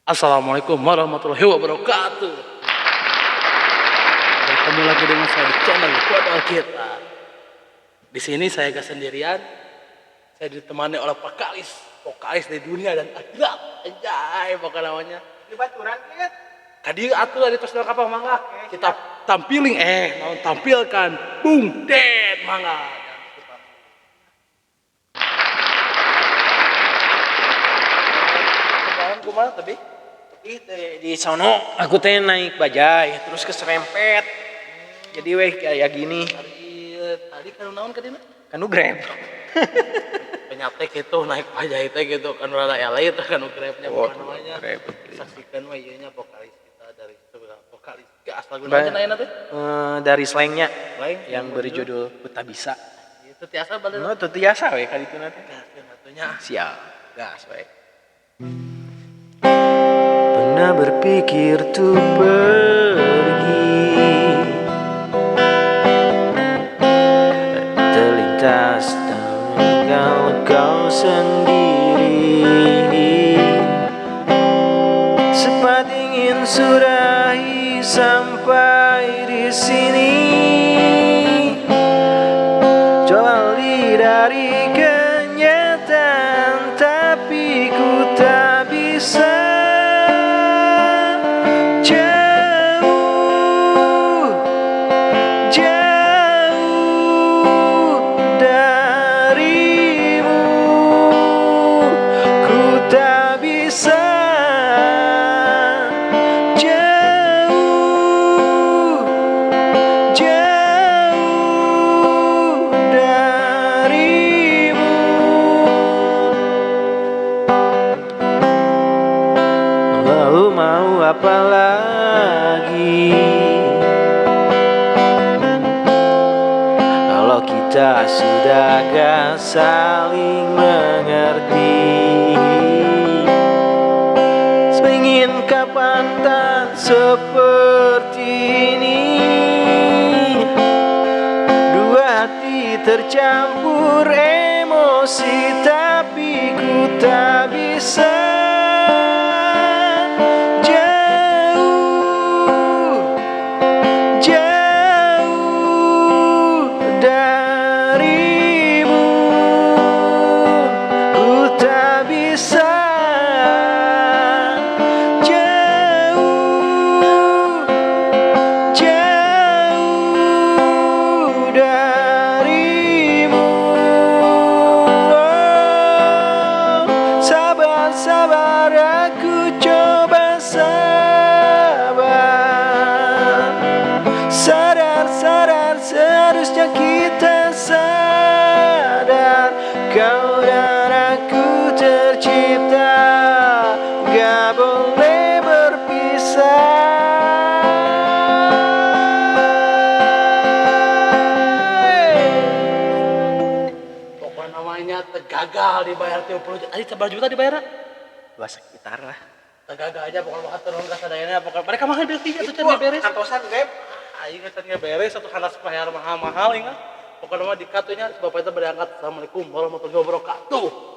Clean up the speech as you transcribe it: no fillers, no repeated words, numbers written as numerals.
Assalamualaikum warahmatullahi wabarakatuh. Bertemu lagi dengan saya di channel Bodol Kita. Di sini saya gak sendirian. Saya ditemani oleh vokalis, vokalis di dunia dan akhirat. Anjay, pokoknya namanya. Di baturan kan? Tadi atuh dari tos apa, mangga. Kita tampilin, mau tampilkan Bung Den, mangga. Jalan kumaha tapi? Di sono aku teh naik bajai terus keserempet. Jadi weh kayak gini. Tadi kan naon ka dina? Kan nu Grab. Penyatek itu naik bajai teh gitu kan rada elit kan nu Grabnya Oh, bukan namanya. Grab. Saksikan we ieu nya vokalis kita dari vokalis gas lagu naon cenah teh? Dari Slangnya Slang yang berjudul Kuta Bisa. Itu tiasa balik. No, itu tiasa we kali itu nanti. Gas atunya. Siap. Gas we. Pernah berpikir tuh pergi, terlintas tinggal kau sendiri. Sempat ingin sudahi sampai di sini, jauh dari kenyataan, tapi ku tak bisa. Jauh, jauh darimu, ku tak bisa. Jauh, jauh darimu. Lalu mau apa lagi kalau kita sudah gak saling mengerti? Ingin kapan tak seperti ini, dua hati tercampur emosi, tapi ku tak bisa. Jauh, jauh darimu, ku tak bisa. Jauh, jauh darimu. Oh, sabar, sabar, aku coba sabar. Sadar, sadar, seharusnya kita sadar. Kau dan aku tercipta, gak boleh berpisah. Pokoknya namanya gagal dibayar 30 juta. Tadi seberapa juta dibayar? Dua sekitar lah. Gagal aja pokoknya mah turun ka sadayana pokoknya mereka mahal beres atuh can beres. Antosan Grab. Aing can beres atuh hanas bayar mahal-mahal ingat. Pokoknya mah dikatunya bapak itu berangkat. Assalamualaikum warahmatullahi wabarakatuh.